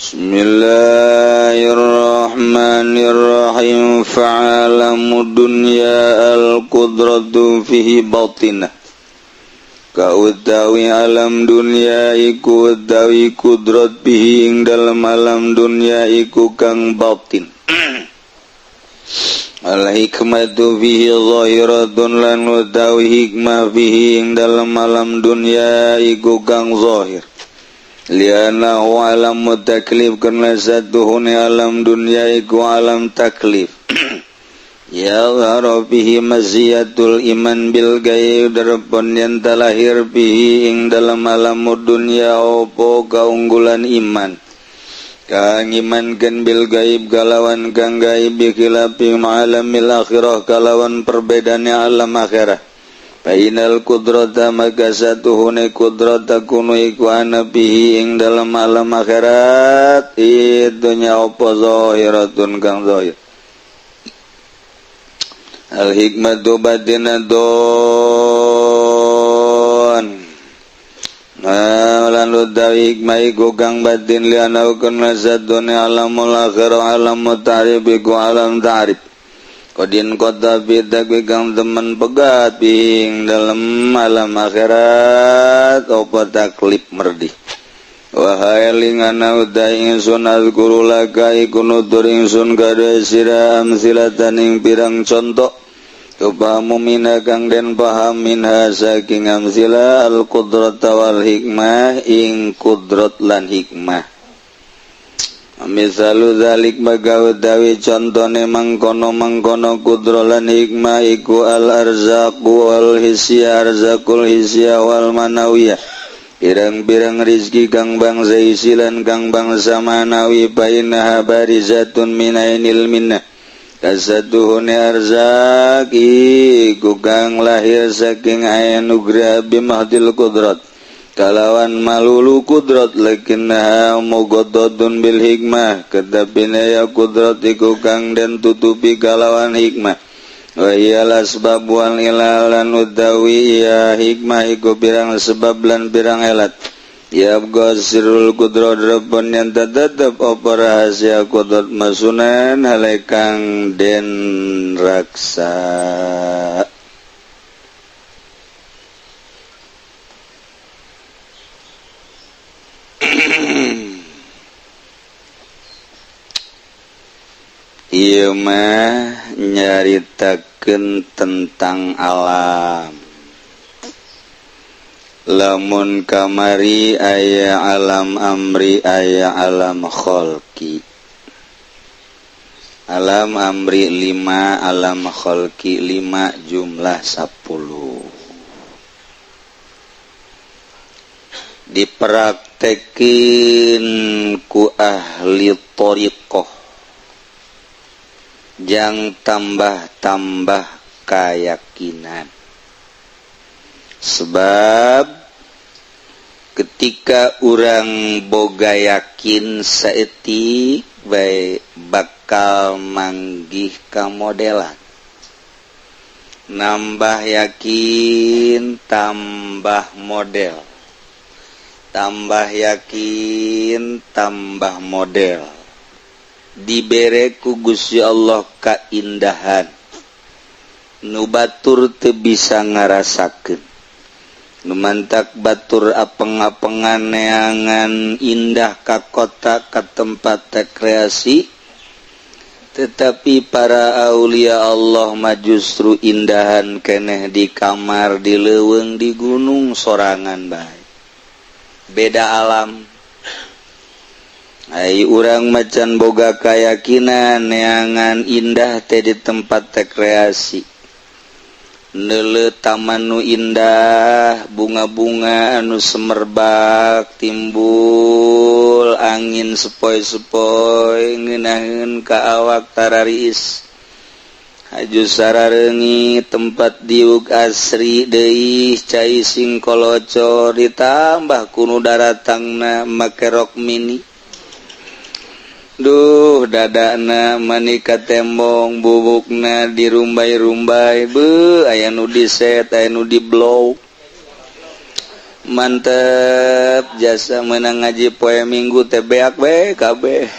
Bismillahirrahmanirrahim. Fa'alamu dunya al-qudratu fihi batinah. Kautawi alam dunya iku utawi kudrat bihi ing dalem alam dunya iku kang batin. Al hikmatu fihi zahiratun lan utawi hikmah fihi ing dalem alam dunya iku kang zahir. Lianahu alam taklif karena satuhuni alam dunya iku alam taklif. Ya fihi maziyatul iman bil gaib darpon yen talahir bihi ing dalam alam dunya opo kaunggulan iman. Kang imankeun bil gaib kalawan kang gaib bi khilafi alamil akhirah kalawan perbedaannya alam akhirah. Bainal kudrata maka satuhune kudrata kunu iku ana bihi ing dalam alam akhirat itunya opo zahiratun kang zahir. Al hikmatu batinatun. Nah lan utawi hikmah iku kang batin liana kana satune alamul akhirah alam ta'rif iku alam ta'rif. Kodin kota bida kang temen pegat bing dalam alam akhirat opo taklif merdih. Wahai lingana utai ingsun azkuru laka iku nutur ingsun kadue sira amsilatan ing pirang contoh tupahamu mina kang den paham minha saking amsila al qudrata wal hikmah ing kudrat lan hikmah. Misalu zalik maka utawi contone mangkono-mangkono kudrat lan hikmah iku al arzaqu wal hisya arzaqul hisya wal manawiyah. Pirang-pirang rizki kang bangsa isilan kang bangsa manawi bainaha barizatun minainil minnah. Kasatuhune arzak iku kang lahir saking anugerah bimahdil kudrat. Kalawan malulu kudrat lakinnaha mughaddatun bil hikmah. Ketapine ya kudrat iku kang den tutupi kalawan hikmah. Wa iyal asbab wal ilalan utawi ya hikmah iku pirang sebab lan pirang elat. Ya sirul kudrat rabbun yang tetep apa rahasia kudrat masunan halekang den raksa. Ieu mah nyaritakeun tentang alam. Lamun kamari aya alam amri aya alam kholqi. Alam amri 5, alam kholqi 5, jumlah 10. Dipraktekin ku ahli thariqah jang tambah-tambah keyakinan. Sebab ketika urang boga yakin saeutik bae bakal manggih kamodelan. Nambah yakin tambah model. Tambah yakin tambah model. Dibere ku Gusti Allah kaindahan nu batur teu bisa ngarasakeun. Nu mantak batur apeng-apengan neangan indah ka kota ka tempat rekreasi, tetapi para aulia Allah mah justru indahan keneh di kamar, di leuweung, di gunung sorangan bae. Beda alam. Ai urang macan boga kayakinan neangan indah teh di tempat rekreasi. Neuleuh taman nu indah, bunga-bunga anu semerbak timbul, angin sepoi-sepoi ngeunaheun ka awak tarariis. Haju sarareungi tempat diuk asri deui cai sing kolocor ditambah kunu daratangna make rok mini. Duh dadana manika tembong bubukna dirumbai-rumbai beuh aya nu diset aya nu di blow. Mantep jasa menang ngaji poe Minggu teh beak we kabeh.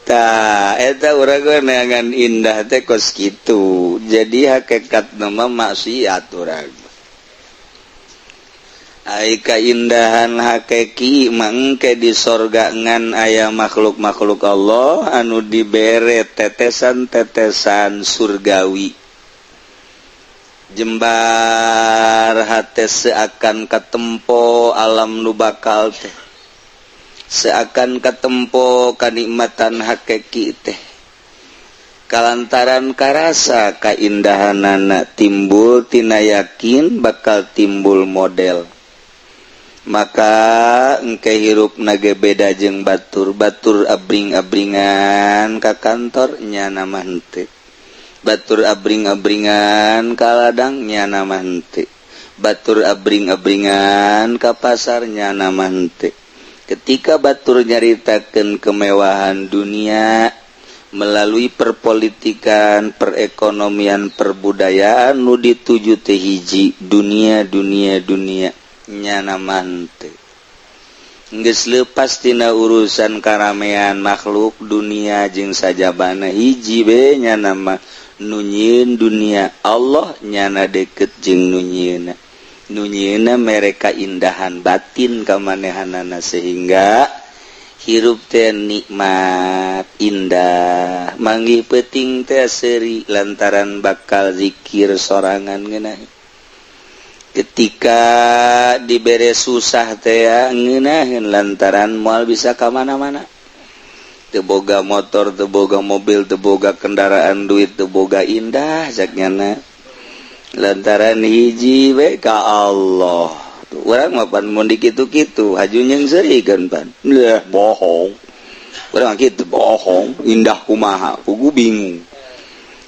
Tah eta urang neangan indah teh kos kitu. Jadi hakikat nama maksiat urang. Ai kaindahan hakiki mangke di sorga ngan aya makhluk-makhluk Allah anu dibere tetesan-tetesan surgawi. Jembar hate seakan katempo alam nu bakal teh. Seakan katempo kanikmatan hakiki teh. Kalantaran karasa kaindahanana timbul tina yakin bakal timbul model. Maka engke hirup nage beda jeung batur, batur abring-abringan ka kantor nyana mah henteu. Batur abring-abringan ka ladang nyana mah henteu. Batur abring-abringan ka pasar nyana mah henteu. Ketika batur nyaritakeun kemewahan dunia melalui perpolitikan, perekonomian, perbudayaan nu dituju teh hiji dunia dunia dunia nyana mah henteu. Geus leupas tina urusan karamean makhluk dunia jeung sajabana hiji be nyana mah nu nyieun dunia Allah nyana deket jeung nu nyieunna. Nu nyieunna mere kaindahan batin ka manehanana sehingga hirup teh nikmat indah manggih peuting teh seuri lantaran bakal zikir sorangan ngeunah. Ketika dibere susah teh ngeunaheun lantaran moal bisa ka mana-mana. Teu boga motor, teu boga mobil, teu boga kendaraan, duit teu boga indah cak nyana. Lantaran hiji we ka Allah. Urang mah pan mun dikitu-kitu haju nyeungseurikeun pan. Leh bohong. Urang kitu bohong, indah kumaha, pugu bingung.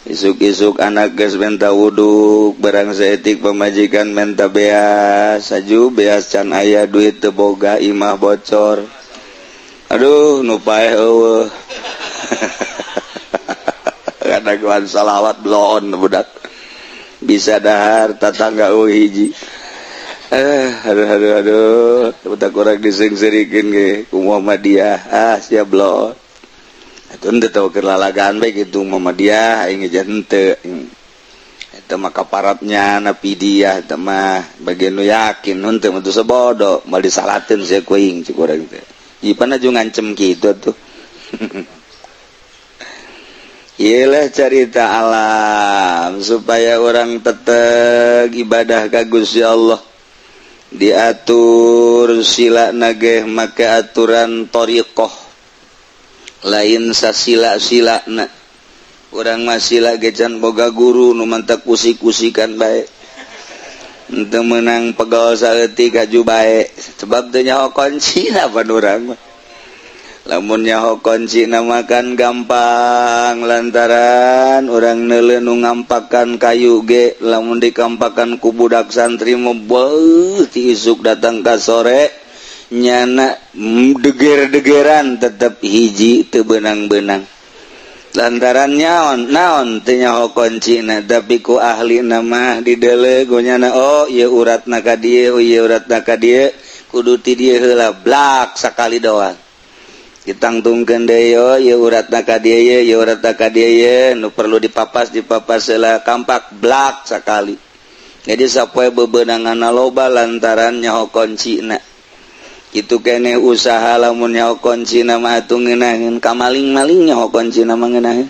Isuk-isuk anak geus menta wuduk, barang saeutik pamajikan menta beas, haju beas can aya duit teu boga, imah bocor. Aduh, nu paeh eueuh. Kadaguan salawat bloon budak. Bisa dahar tatangga eueuh hiji. Aduh aduh aduh, budak urang diseungseurikeun ge ku Muhammadiyah. Ah, sia bloon. Atuh henteu teu keur lalagaan bae kitu Muhammadiyah aing ge henteu. Eta mah kaparapnya na pidiah eta mah bagian nu yakin henteu mah teu sabodo moal disalateun sia ku aing cik urang teh. Ipan aju ngancem kitu atuh. Iyalah carita alam supaya orang tetep ibadah ka Gusti Allah. Diatur sila nageh make aturan thariqah. Lain sasila-sila na. Urang mah sila ge can boga guru nu mantak kusik-kusikan bae. Henteu meunang pegel saeutik haju bae sebab teu nyaho kuncina pan urang mah. Lamun nyaho kuncina makan gampang lantaran urang neuleuh nu ngampakan kayu ge lamun dikampakan ku budak santri mah beuh ti isuk datang ka sore nyana deger-degeran tetep hiji teu beunang-beunang. Lantaran nyaon naon teu nyaho kuncina tapi ku ahlina mah dideuleu ku nyana oh ieu uratna ka dieu, oh ieu uratna ka dieu kudu ti dieu heula blak sakali doang. Ditangtungkeun deui oh ieu uratna ka dieu ye, ieu uratna ka dieu ye, nu perlu dipapas dipapas heula kampak blak sakali. Jadi sapoe bebeunanganna loba lantaran nyaho kuncina. Kitu keneh usaha lamun nyaho kuncina mah atuh ngeunaheun ka maling-maling nyaho kuncina mah ngeunaheun.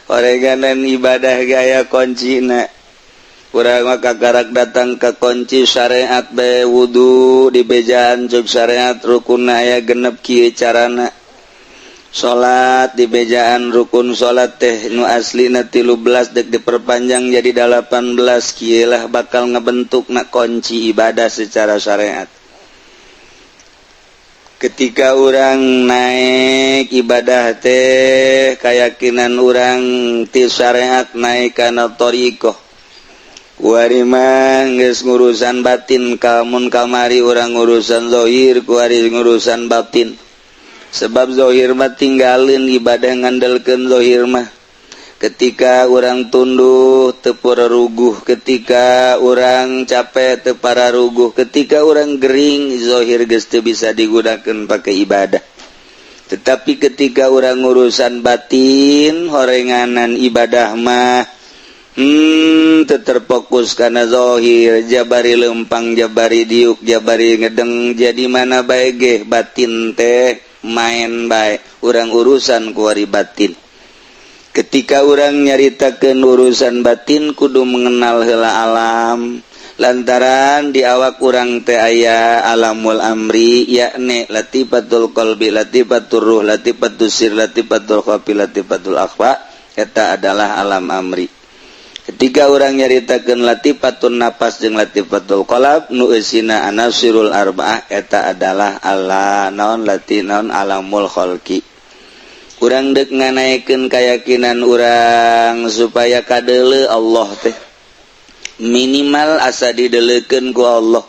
Oreganan ibadah gaya kuncina. Urang mah kakarak datang ke kunci syariat bae wudu dibejaan cuk syariat rukunna aya genep kieu carana. Salat dibejaan rukun salat teh nu aslina 13 dek diperpanjang jadi 18 kieu lah bakal ngebentukna kunci ibadah secara syariat. Ketika urang naik ibadah teh kayakinan urang ti syariat naik kana thariqah. Kuari mah geus ngurusan batin kamun kamari urang ngurusan zahir kuari ngurusan batin. Sebab zahir mah tinggalin ibadah ngandelkeun zahir mah. Ketika urang tunduh teu ruguh, ketika urang capek teu pararuguh, ketika urang gering zohir geus teu bisa digunakan pakai ibadah. Tetapi ketika urang urusan batin, horenganan ibadah mah terfokus karena zohir, jabari lempang, jabari diuk, jabari ngedeng, jadi mana bae ge batin teh main bae. Urang urusan kuari batin. Ketika urang nyaritakeun urusan batin, kudu mengenal heula alam, lantaran di awak urang teh aya alamul amri, yakni latifatul qalbi, latifatul ruh, latifatul sir, latifatul khafi, latifatul akhfa. Eta adalah alam amri. Ketika urang nyaritakeun latifatun nafas jeung latifatul qalb nu eusina anasirul arba'ah, eta adalah ala naon lati naon alamul khalqi. Urang dek nganaikeun keyakinan urang supaya kadeuleu Allah teh minimal asa dideleukeun ku Allah.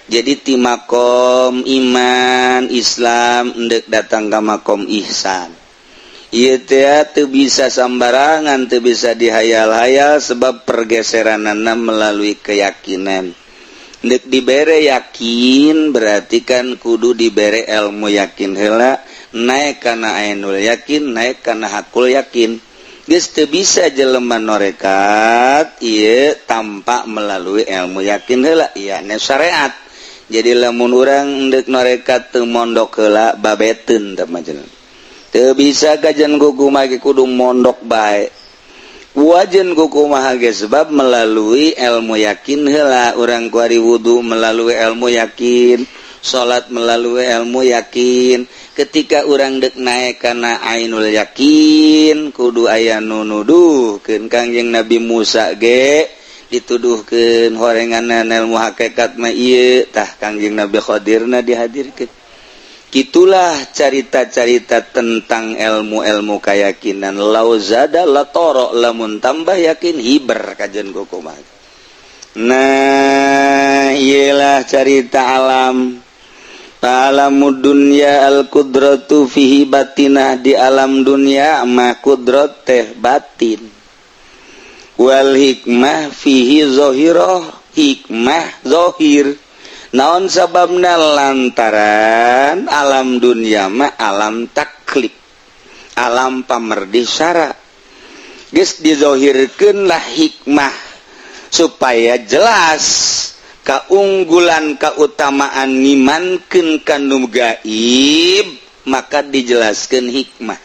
Jadi ti makom iman Islam endek datang ka makom ihsan. Ieu teh teu bisa sambarangan, teu bisa dihayal-hayal, sebab pergeseranana melalui keyakinan. Ndek dibere yakin berarti kan kudu dibere ilmu yakin heula, naik kana ainul yakin, naik kana hakul yakin. Geus teu bisa jelema norekat ieu tanpa melalui ilmu yakin heula, yakni syariat. Jadi lamun urang endek norekat teu mondok heula, babeteun teh mah jelema. Teu bisa kajen kumaha ge kudu mondok bae. Wajen kumaha ge, sebab melalui ilmu yakin heula. Urang kuari wudu melalui ilmu yakin, salat melalui ilmu yakin. Ketika urang dek naik kana ainul yakin, kudu aya nu nuduhkeun. Kangjeng Nabi Musa ge dituduhkeun horenganan ilmu hakikat mah ieu tah, Kangjeng Nabi Khadirna dihadirkeun. Gitulah carita-carita tentang ilmu-ilmu keyakinan. Lau zada la toro, lamun tambah yakin hiber kajen kumaha. Nah, iyalah carita alam. Alamud dunya al qudratu fihi batinah, di alam dunia mah kudrat teh batin. Wal hikmah fihi zahirah, hikmah zahir. Naon sababna? Lantaran alam dunia mah alam taklif, alam pamerdih syara. Geus dizohirkeun lah hikmah supaya jelas keunggulan keutamaan ngimankeun ka nu gaib, maka dijelaskeun hikmah.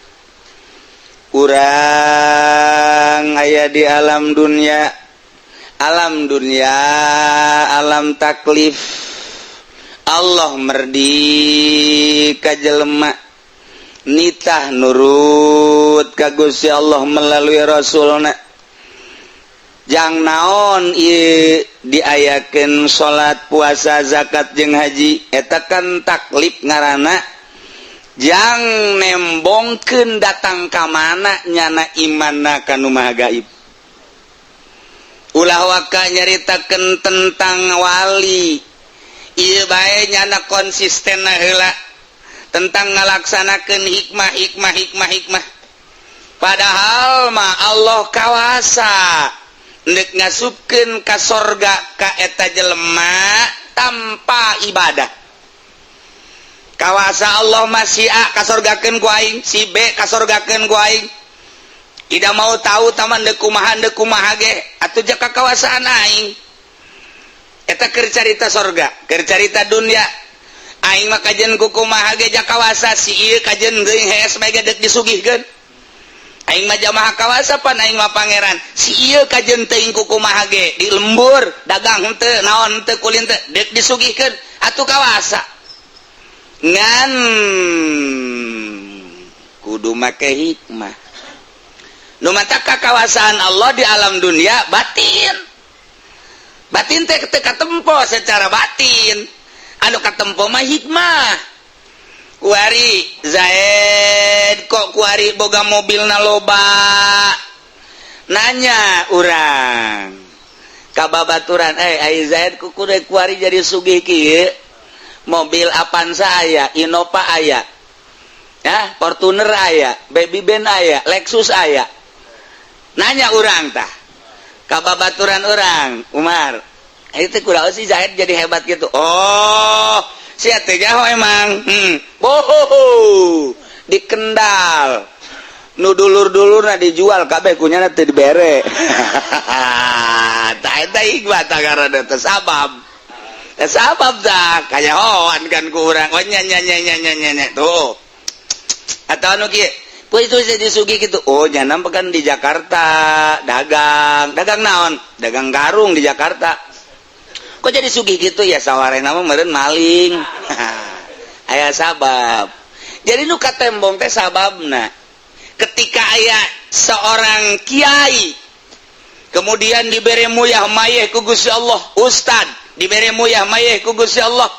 Urang aya di alam dunia, alam dunia alam taklif. Allah merdeka jelema nitah nurut ka Gusti Allah melalui Rasulna. Jang naon ieu diayakeun salat, puasa, zakat jeung haji? Eta kan taklif ngaranna, jang nembongkeun datang ka mana nyana imanna ka nu maha gaib. Ulah waka nyaritakeun tentang wali. Ieu bae nyana konsisten heula tentang ngalaksanakeun hikmah, hikmah, hikmah, hikmah. Padahal mah Allah kawasa ndek ngasupkeun ka sorga ka eta jelema tanpa ibadah. Kawasa Allah mah si A kasorgakeun ku aing, si B kasorgakeun ku aing, tidak mau tahu taman deuk kumaha, deuk kumaha ge atuh jaka kawasaan aing. Eta keur carita sorga. Keur carita dunia, aing mah kajen ku kumaha ge kawasa, si ieu kajen geuing hees bae ge deuk disugihkeun. Aing mah jamaah kawasa, pan aing mah pangeran. Si ieu kajen teuing ku kumaha ge di lembur dagang henteu naon henteu kulin teu deuk disugihkeun atuh kawasa. Ngan kudu make hikmah. Nu matak kakawasaan Allah di alam dunia batin. Batin teh teu katempo secara batin, anu katempo mah hikmah. Kuari Zaid kok kuari boga mobilna loba? Nanya urang ka babaturan, "Eh, ai Zaid kuku kuari jadi sugih kieu? Mobil Avanza aya, Innova aya ya, Fortuner aya, Baby Benz aya, Lexus aya." Nanya urang tah ka babaturan urang, Umar itu kurang si Zahid jadi hebat gitu. Oh, sia teh nyaho emang. Oh, di Kendal nu dulur-dulurna dijual kabeh kunyana teu dibere. Tah, eta hikmah tah, karena teh sabab. Teh sabab tah kanyahoan kan ku urang. Oh, nya nya nya nya nya nya nya tuh. Atau anu kieu, itu jadi sugih gitu. Oh, nyana kan di Jakarta dagang. Dagang naon? Dagang karung di Jakarta. Kok jadi sugih gitu ya? Sawarehna mah meureun maling. Aya sabab. Jadi nu katembong teh sababna. Ketika aya seorang kiai kemudian diberi muyah mayeh ku Gusti Allah, ustad diberi muyah mayeh ku Gusti Allah,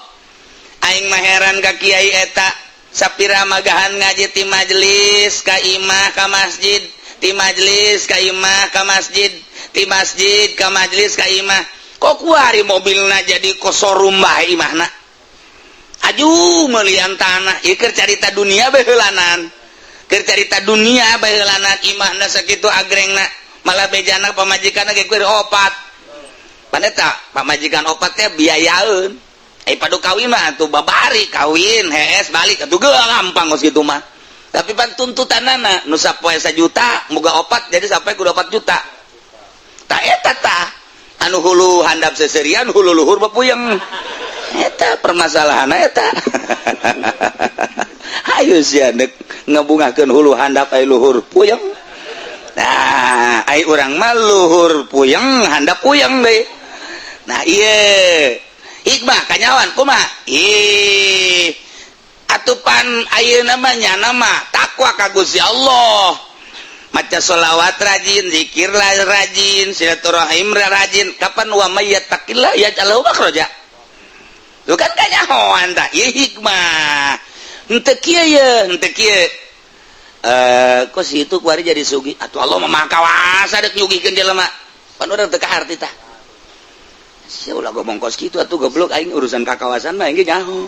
aing mah heran ka kiai eta. Sapira magahan ngaji ti majelis ka imah ka masjid, ti majelis ka imah ka masjid, ti masjid ka majelis ka imah, kok kuari mobilna jadi kosorum bae imahna, aju melian tanah. Ieu keur carita dunia baheulanan, keur carita dunia baheulanan. Imahna sakitu agrengna, malah bejana pamajikan ge kuir opat. Paneta pamajikan opat teh biayaeun. Eh, padu kawin mah atuh babari kawin hees balik atuh geus gampang geus kitu mah. Tapi pan tuntutanana nu sapoe 1 juta moga opat, jadi sampai kudu 4 juta. Tah, eta tah anu hulu handap seserian, hulu luhur bapuyeng. Eta permasalahan eta. Hayu sia dek ngebungahkeun hulu handap ai luhur puyeng. Nah, ai urang mah luhur puyeng, handap puyeng deui. Nah, ieu hikmah kanyawan kumaha? Ih, atupan ayeuna mah nyana mah takwa ka Gusti Allah, maca sholawat rajin, zikir rajin, silaturahim rajin. Kapan wa may yattaqillah yaj'al lahu makhraja. Lu kan kanyahoan tah ieu hikmah. Henteu kieu ye, henteu kieu. Eh, kok si itu kuari jadi sugih? Atuh Allah mah Maha Kawasa dek nyugihkeun jelema. Pan urang teu kaharti tah. Sia ulah ngomong kos kitu atuh, goblok. Aing urusan kakawasan mah aing ge nyaho.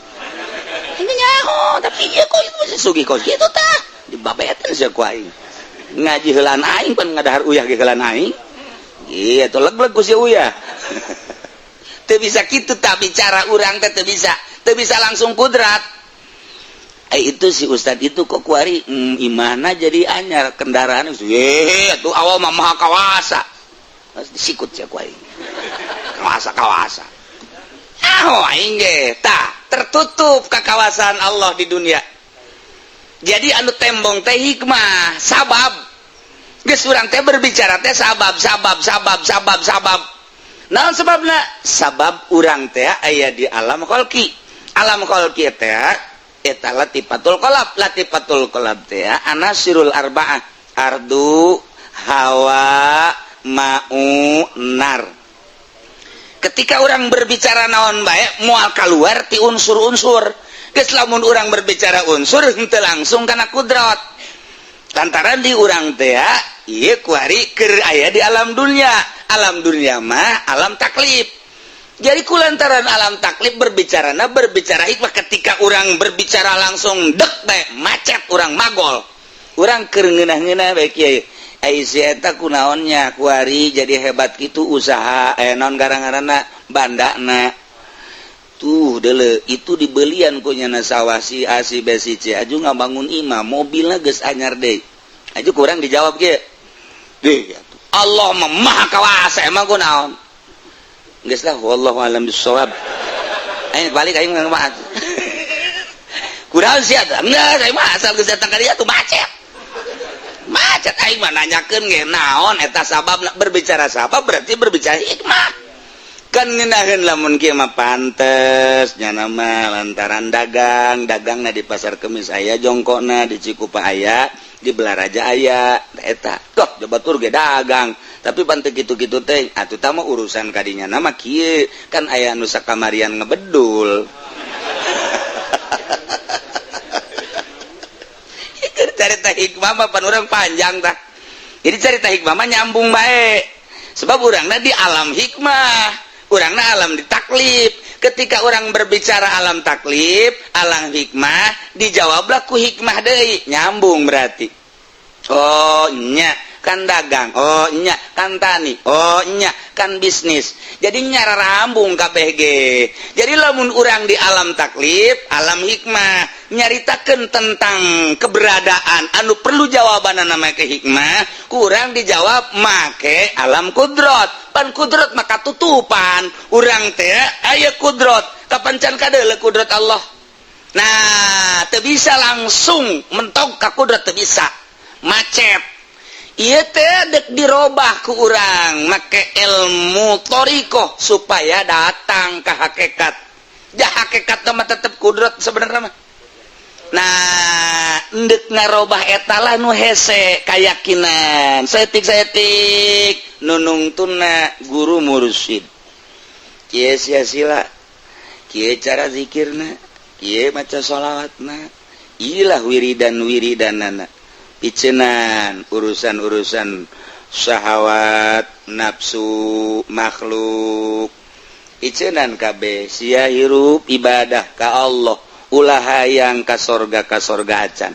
Aing ge nyaho, tapi ieu kok itu masih sugih kos kitu tah. Dibabetan sia ku aing. Ngaji heulaan aing, pan ngadahar uyah ge heulaan aing. Iya, tuh leg-leg ku si uyah. Teu bisa kitu tah bicara urang teh, teu bisa. Teu bisa langsung kudrat. Eh, itu si ustad itu kok kuari imahna jadi anyar, kendaraan ye tuh, awal mah Maha Kawasa. Disikut sia ku aing. Kawasa kawasa. Ah, aing ge tah tertutup ke kawasan Allah di dunia. Jadi anu tembong teh hikmah, sabab. Geus urang teh berbicara teh sabab, sabab, sabab, sabab, sabab. Naon sebabna? Sabab urang teh aya di alam kholqi. Alam kholqi teh eta latifatul qalb. Latifatul qalb teh anasirul arba'ah, ardu, hawa, ma'u, nar. Ketika orang berbicara naon bae moal keluar ti unsur-unsur. Geus lamun urang berbicara unsur henteu langsung kana kudrat, lantaran di urang teh ieu kuari keur aya di alam dunia. Alam dunia mah alam taklif. Jadi kulantaran alam taklif berbicara, berbicara hikmah. Ketika orang berbicara langsung dek bae macet, orang magol. Urang keur ngeunah-ngeunah bae kieu. Ai si eta kunaonnya kuari jadi hebat gitu usaha, eh, naon garang-garana bandana tuh dele itu dibelian ku nyana sawah si A, si B, si C, aju ngabangun imah, mobilna geus anyar deui. Aju kurang dijawab kieu deh, Allah mah Maha Kawasa, emang kunaon. Geus lah, wallahu alam bissawab. Aing balik, aing mah kurang sih ada enggak. Saya mah asal geus datang ka dieu tuh macet macet. Aing mah nanyakeun ge naon eta sabab. Berbicara sabab berarti berbicara hikmah kan ngeunaheun. Lamun kieu mah pantes nyana mah lantaran dagang, dagangna di Pasar Kemis aya jongkokna, di Cikupa aya, di Balaraja aya. Eta toh batur ge dagang, tapi pan teu kitu-kitu teh atuh. Tah mah urusan kadinya nama kieu kan aya nu sakamarian ngebedul. Carita hikmah mah pan urang panjang tah. Jadi carita hikmah mah nyambung bae, sebab urangna di alam hikmah, urangna alam di taklif. Ketika orang berbicara alam taklif, alam hikmah, dijawablah ku hikmah deui, nyambung berarti. Oh nya, Kan dagang, oh nya, kan tani, oh nya, kan bisnis. Jadi nyara rambung kabeh ge. Jadi lamun urang di alam taklif, alam hikmah, nyaritakeun tentang keberadaan anu perlu jawaban make hikmah, kurang dijawab make alam kudrot. Pan kudrot maka tutupan urang teh aya kudrot, kapan can kadeuleu kudrot Allah. Nah, teu bisa langsung mentok ka kudrat, teu bisa, macet. Ieu teh dek dirobah ku urang make ilmu thoriqoh supaya datang ke hakikat. Ja hakikat mah tetep kudrat sebenarnya mah. Nah, endek ngarobah eta lah nu hese, kayakinan saeutik-saeutik nunungtuna guru mursyid. Kieu sia sila, kieu cara zikirna, kieu maca sholawatna, ilah wiridan wiridanana, picenan urusan-urusan syahwat, nafsu, makhluk picenan kabeh. Sia hirup ibadah ka Allah, ulah hayang ka sorga, ka sorga acan.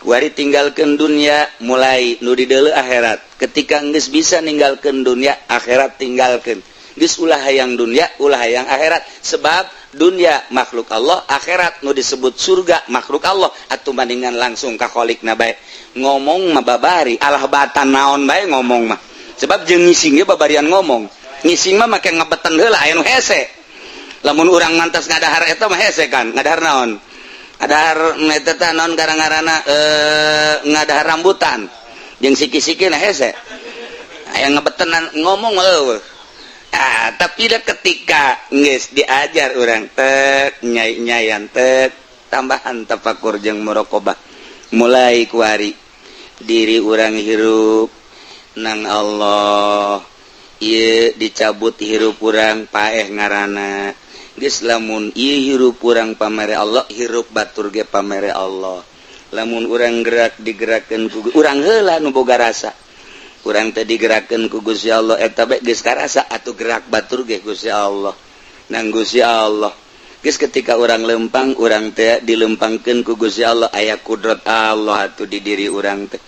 Wari tinggalkan dunia, mulai nu dideuleu akhirat. Ketika geus bisa ninggalkan dunia, akhirat tinggalkan. Geus ulah hayang dunia, ulah hayang akhirat, sebab dunia makhluk Allah, akhirat nu disebut surga makhluk Allah. Atuh bandingan langsung ka kholikna bae. Ngomong mah babari alah batan naon bae ngomong mah, sebab jeung ngising ge babarian ngomong. Ngising mah make ngebeten heula, aya nu hese. Lamun urang mantas ngadahar eta mah hese kan. Ngadahar naon? Ngadahar eta teh naon gara-garana, ngadahar rambutan jeung siki-siki. Nah, hese aya ngebetenan ngomong eueuh. Ah, tapi dah ketika geus diajar urang tek nyai-nyayan tek tambahan tafakur jeung muraqabah, mulai kuari diri urang hirup nang Allah. Ieu dicabut hirup urang, paeh ngaranna. Geus lamun ieu hirup urang pamere Allah, hirup batur ge pamere Allah. Lamun urang gerak digerakkeun ku urang heula nu boga rasa. Urang teh digerakkeun ku Gusti Allah, eta bae geus karasa. Atuh gerak batur ge Gusti Allah, nang Gusti Allah. Geus ketika urang lempang, urang teh dilempangkeun ku Gusti Allah, aya kudrat Allah atuh di diri urang teh.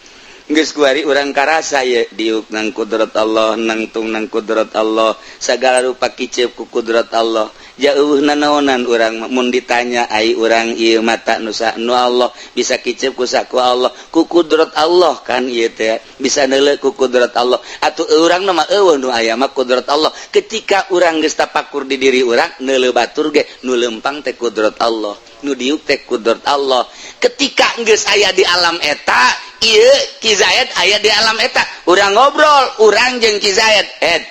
Geus kuari urang karasa ye diuk nang kudrat Allah, nangtung nang kudrat Allah, sagala rupa kicep ku kudrat Allah. Jauh nanaonan urang mun ditanya ai urang ieu mata nusa nu Allah, bisa kicep ku saku Allah, ku kudrat Allah kan. Ieu teh bisa neuleu ku kudrat Allah. Atuh urang mah eueuh, nu aya mah kudrat Allah. Ketika urang geus tapakur di diri urang, neuleu batur ge nu lempang teh kudrat Allah, nu diuk teh kudrat Allah. Ketika geus aya di alam eta, ieu Ki Zaid aya di alam eta, urang ngobrol urang jeung Ki Zaid, ed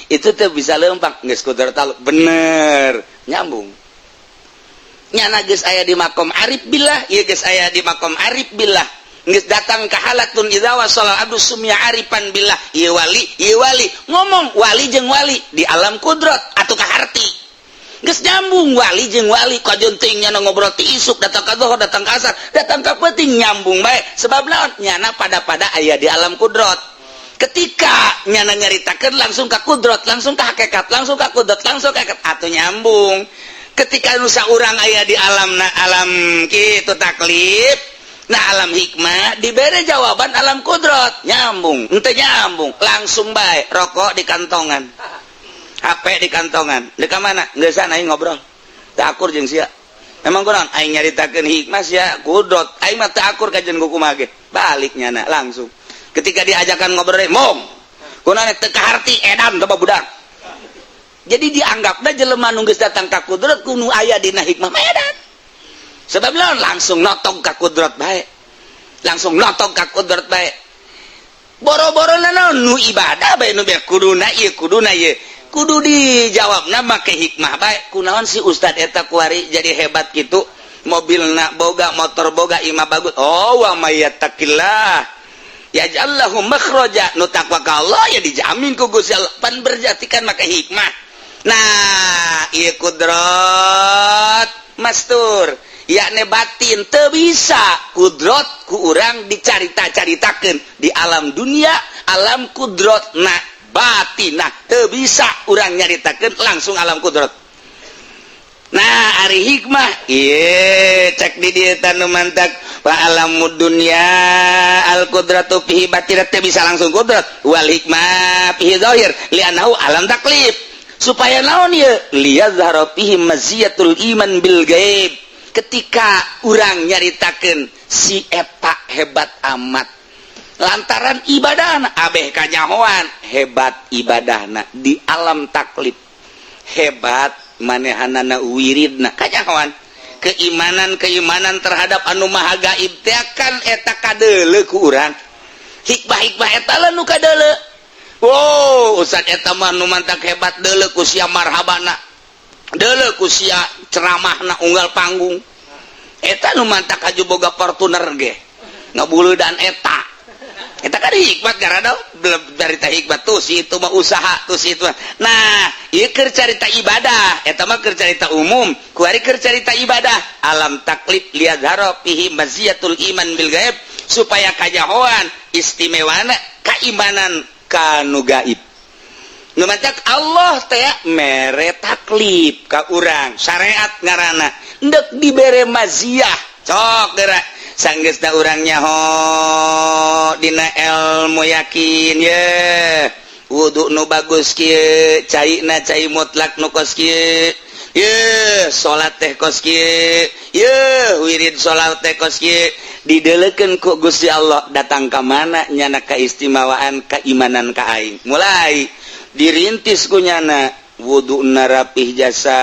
itu tuh bisa lempang, geus kudrat Allah, bener nyambung. Nyana geus aya di makom arif billah, ieu geus aya di makom arif billah, geus datang ke halatun idza wasala abdu sumya arifan billah. Ieu wali, ieu wali, ngomong wali jeung wali di alam kudrat atau kaharti, geus nyambung wali jeung wali. Kajeun teuing nyana ngobrol ti isuk datang ka zuhur, datang ka asar, datang ka peuting, nyambung bae. Sebab naon? Nyana pada-pada aya di alam kudrat. Ketika nyana nyaritakeun langsung ka kudrat, langsung ke hakikat, langsung ka kudrat, langsung ke hakikat, atau nyambung. Ketika nusa urang aya di alam na alam kitu taklif, nah alam hikmah diberi jawaban alam kudrat, nyambung ente, nyambung langsung bae. Rokok di kantongan, HP di kantongan, di mana geus sana aing ngobrol teu akur jeung sia. Emang kunaon? Aing nyaritakeun hikmah, sia kudrat. Aing mah teu akur kajen kumaha ge. Balik nyana langsung. Ketika diajakan ngobrol, mong kunaon, teu kaharti, edan teh budak. Jadi dianggapna jelema nu geus datang ka kudrat ku nu aya dina hikmah mah edan. Sebab lawan langsung notong ka kudrat bae, langsung notong ka kudrat bae. Boro-boro naon nu ibadah bae, nu biar kuduna ieu, kuduna ieu, kudu dijawabna make hikmah bae. Kunaon si ustad eta kuari jadi hebat gitu, mobilna boga, motor boga, imah bagus? Oh, wa may yattaqillah yaj'al lahu makhraja. Nu takwa ka Allah ya dijamin ku Gusti Allah. Pan berjatikan make hikmah. Nah, ieu kudrat mastur, yakni batin, teu bisa kudrat ku urang dicarita-caritakeun di alam dunia. Alam kudrat na batin, nah teu bisa urang nyaritakeun langsung alam kudrat. Nah, ari hikmah ieu cek di dieu tah nu mantak wa alamud dunya al qudratu fihi batinat, teh bisa langsung kudrat, wal hikmah fihi zahir li'annahu alam taklif. Supaya naon ieu? Liyazhara fihi maziyatul iman bil gaib. Ketika urang nyaritakeun si eta hebat amat lantaran ibadah, abeh kanyahoan hebat ibadahna di alam taklif, hebat manehanana wiridna, kanyahoan keimanan keimanan terhadap anu maha gaib teh kan eta kadeuleu ku urang. Hikmah hikmah eta lah nu kadeuleu. Wow, Ustaz eta mah nu mantak hebat, deuleu ku sia marhabana, deuleu ku sia ceramahna unggal panggung. Eta nu mantak aju boga Fortuner ge ngabuleudan eta. Eta kan hikmat karena belum cerita hikmat tuh si itu mah usaha tuh si itu mah. Nah, ieu keur carita ibadah, eta mah keur carita umum, kuari keur carita ibadah alam taklif liyadhara fihi maziyatul iman bil gaib, supaya kajahoan istimewana keimanan kanu gaib. Nu mantak Allah teh mere taklif ka urang, syariat ngaranna, endek dibere maziyah. Cok geura sanggeusna urang nyaho dina ilmu yakin ye wudu nu bagus kieu, caina cai mutlak nu kos kieu ye, salat teh kos kieu ye, wirid salat teh kos kieu, didelekeun ku Gusti Allah datang ka mana nyana keistimewaan keimanan ka aing. Mulai dirintis ku nyana wudu narapih jasa,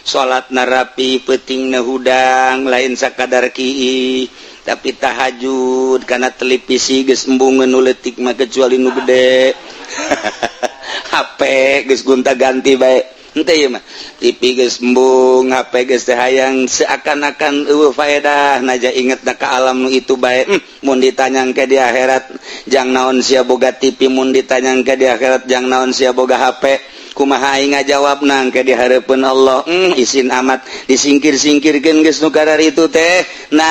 salat narapi, peting hudang lain sakadar ki, tapi tahajud karena televisi geus embungeun nu leutik mah, kecuali nu gede. HP geus gonta ganti bae henteu ieu mah. TV geus embung, HP geus teh hayang, seakan-akan eueuh faedah naja inget na ka alam nu itu bae. Mun ditanya ke di akhirat jang naon sia boga TV, mun ditanya ke di akhirat jang naon sia boga HP, kumaha aing ngajawab nang ke di hareupeun Allah? Isin amat disingkir-singkirkeun geus nu itu teh. Nah,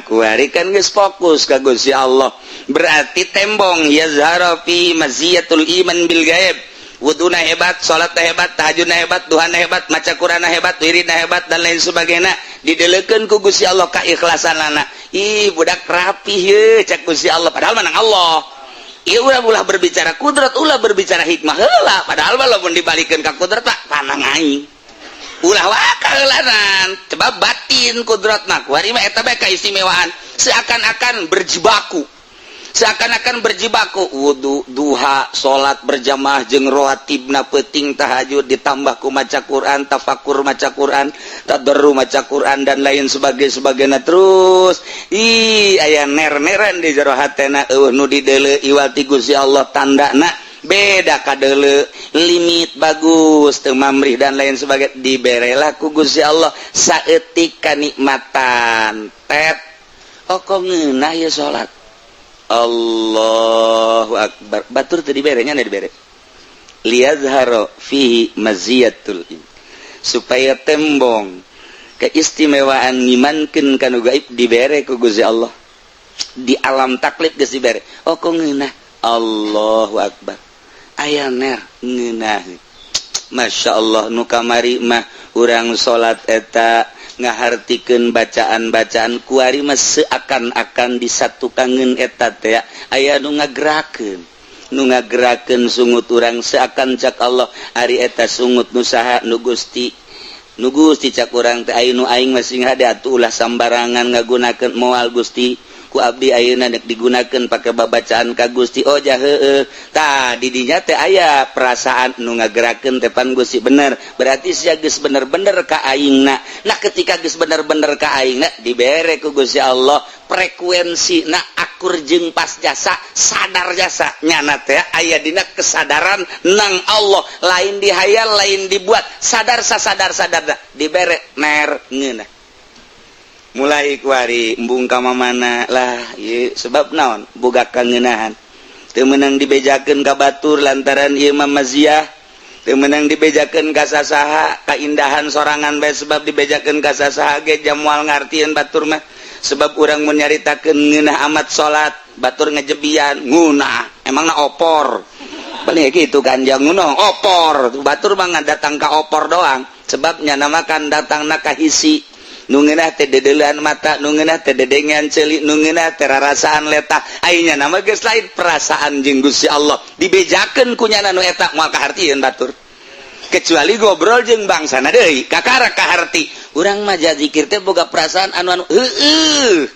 kuari kan geus fokus ka Gusti Allah, berarti tembong yazhara fi maziyatul iman bil gaib. Wuduna hebat, salatna hebat, tahajudna hebat, duhana hebat, maca Qur'anna hebat, wiridna hebat, dan lain sebagainya, didelekeun ku Gusti Allah keikhlasanana. Ih, budak rapih ye, cek Gusti Allah, padahal menang Allah. Ieu ulah ulah berbicara kudrat, ulah berbicara hikmah heula, padahal walaupun dibalikeun ka kudrat tak panang aing. Ulah waka heulanan, sebab batin kudratna. Kuari mah eta bae keistimewaan, seakan-akan berjibaku. Seakan-akan berjibaku wudu, duha, salat berjamaah jeung rawatibna, peuting tahajud, ditambah ku maca Quran, tafakur maca Quran, tadarru maca Quran, dan lain sebagai sebagainya. Terus ih, aya ner-neran di jero hatena, eueuh nu dideuleu iwal ti Gusti Allah, tandana beda kadeuleu, limit bagus teu mamrih, dan lain sebagainya. Diberelah ku Gusti Allah saeutik kanikmatan tet, oh kok ngeunah ya salat, Allahu akbar. Batur teu dibere nya, dibere liyazhara fihi maziyatul iman, supaya tembong keistimewaan ngimankeun kanu gaib dibere ku Gusti Allah di alam taklif geus dibere. Oh, kok ngeunah, Allahu akbar, aya ner ngeunah, Masya Allah. Nu kamari mah urang salat eta ngahartikeun bacaan-bacaan, kuari mah seakan-akan disatukangeun eta teh aya nu ngagerakeun, nu ngagerakeun sungut urang, seakan cak Allah, ari eta sungut nu saha? Nu Gusti, nu Gusti, cak urang teh. Aya nu aing masih hade atuh, ulah sambarangan ngagunakeun, moal Gusti, ku abdi ayeuna dek digunakeun pake babacaan ka Gusti. Oh ja heueuh, tah di dinya teh aya perasaan nu ngagerakeun teh pan Gusti bener, berarti sia geus bener-bener ka aingna. Nah, ketika geus bener-bener ka aingna, dibere ku Gusti Allah frekuensi na akur jeung pas jasa, sadar jasa nyana teh aya dina kesadaran nang Allah, lain dihayal, lain dibuat, sadar sasadar sadar dibere ner ngeunah. Mulai kuari embung ka mana lah ieu, sebab naon? Boga kangenahan, teu meunang dibejakeun ka batur lantaran ieu mah maziah, teu meunang dibejakeun ka sasaha, kaindahan sorangan bae, sebab dibejakeun ka sasaha ge jamual ngartieun batur mah. Sebab urang mun nyaritakeun ngeunah amat salat, batur ngejebian, ngeunah emangna opor. Paling gitu kanjang nu opor. Batur mah datang ka opor doang. Sebabnya namakan datang na ka hisi. Nu ngeunah teh dedeulean mata, nu ngeunah teh dedengean ceuli, nu ngeunah teh rarasaan letah. Ayeuna nama geus lain perasaan jeung Gusti Allah. Dibejakeun ku nyana nu eta moal kahartieun batur. Kecuali ngobrol jeung bangsana deui, kakara kaharti. Urang mah zikir teh boga perasaan anu anu heueuh.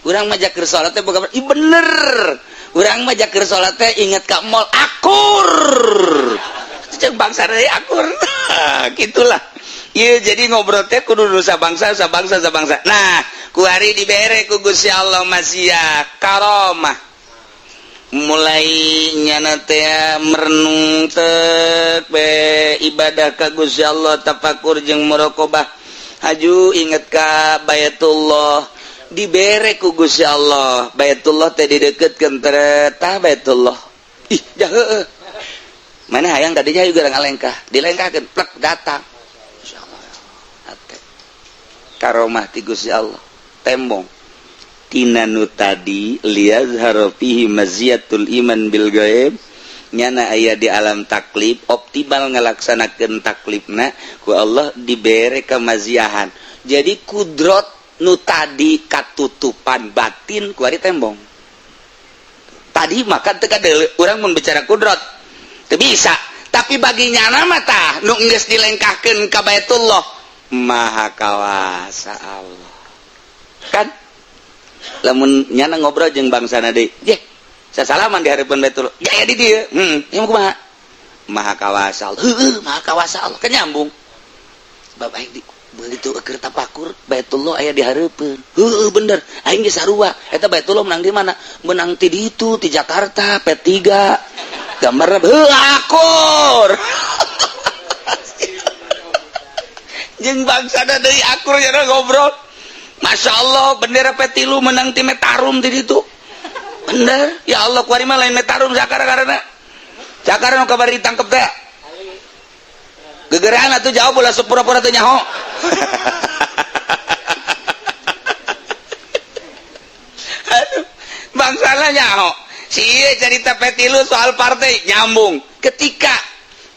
Urang mah keur salat teh boga ih bener. Urang mah keur salat teh inget ka mall akur. Jeung bangsa deui akur. Gitulah. Iya, jadi ngobrol teh kudu nusa bangsa sabangsa sabangsa. Nah, kuari dibere ku Gusti Allah maziyah karomah. Mulai nyana teh merenung tek be ibadah ka Gusti Allah, tafakur jeung muraqabah. Haju inget ka Baitullah, dibere ku Gusti Allah. Baitullah teh dideketkeun teh Baitullah. Ih, jah heueuh. Mana hayang tadinya juga ngalengkah, dilengkahkeun plek datang. Karomah ti Gusti Allah tembong tina nu tadi liyazhara fihi maziyatul iman bil gaib, nyana aya di alam taklif optimal ngalaksanakeun taklifna, ku Allah dibere kemaziahan. Jadi kudrot nu tadi katutupan batin kuari tembong tadi, maka teu kadeuleu urang mun bicara kudrot teu bisa. Tapi bagi nyana mah tah nu geus dilengkahkeun ka Baitullah, Maha Kawasa Allah kan. Lamun nyana ngobrol jeung bangsana deui, je sasalaman di hareupeun Baitullah ya di dieu, ieu kumaha? Maha Kawasa Allah, heueuh, Maha Kawasa Allah kan nyambung. Sebab aing di begitu keur tapakur Baitullah aya di hareupeun, heueuh bener, aing geus sarua eta Baitullah menang di mana, menang ti ditu ti Jakarta P3 gambarna, heuh akur jeung bangsana deui akur nya ngobrol. Masya Allah, bendera P3 menang ti Metarum di ditu bener. Ya Allah, kuari mah lain Metarum zakara karena zakara nu kabar ditangkep teh gegeran atuh jawab bola pura-pura teh nyaho. Aduh, bangsana nyaho si ieu cerita P3 soal partai nyambung. Ketika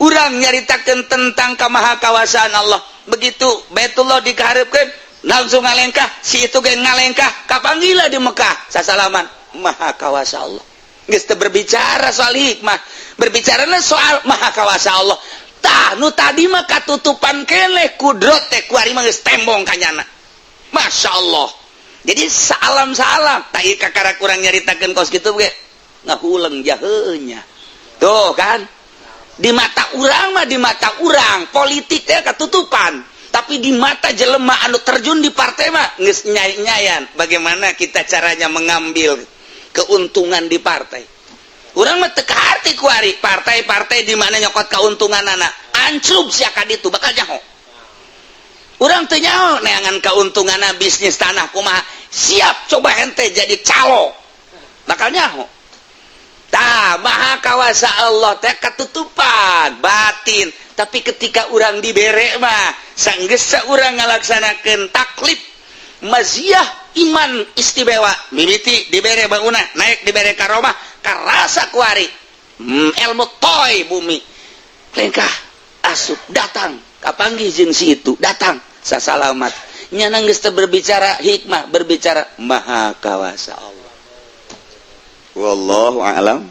urang nyaritakeun tentang kamahakawasaan Allah, begitu Baitullah dikaharepkeun langsung ngalengkah, si itu ge ngalengkah kapanggila di Mekah sasalaman, Maha Kawasa Allah. Geus teu berbicara soal hikmah, berbicarana soal Maha Kawasa Allah. Tah nu tadi mah katutupan keneh kudrot teh kuari mah geus tembong ka nyana. Masya Allah. Jadi salam-salam tah ieu kakara kurang nyaritakeun kos kitu ge ngahuleng jaheunya. Tuh kan di mata urang mah, di mata urang politik teh katutupan, tapi di mata jelema anu terjun di partai mah geus nyai-nyayan bagaimana kita caranya mengambil keuntungan di partai. Urang mah teu kaharti kuari partai-partai di mana nyokot keuntungan anak ancrub sia ka ditu bakal nyaho. Urang teu nyaho neangan keuntunganna bisnis tanah kumaha, siap coba ente jadi calo bakal nyaho. Tah Maha Kawasa Allah teh katutupan batin, tapi ketika urang dibere mah sanggeus urang ngalaksanakeun taklif maziah iman istimewa mimiti dibere bangunah naik dibere karomah karasa kuari ilmu toy bumi lengkah asup datang kapanggih jeung si itu datang sasalamat nyana geus teu berbicara hikmah, berbicara Maha Kawasa Allah. Wallahu a'lam.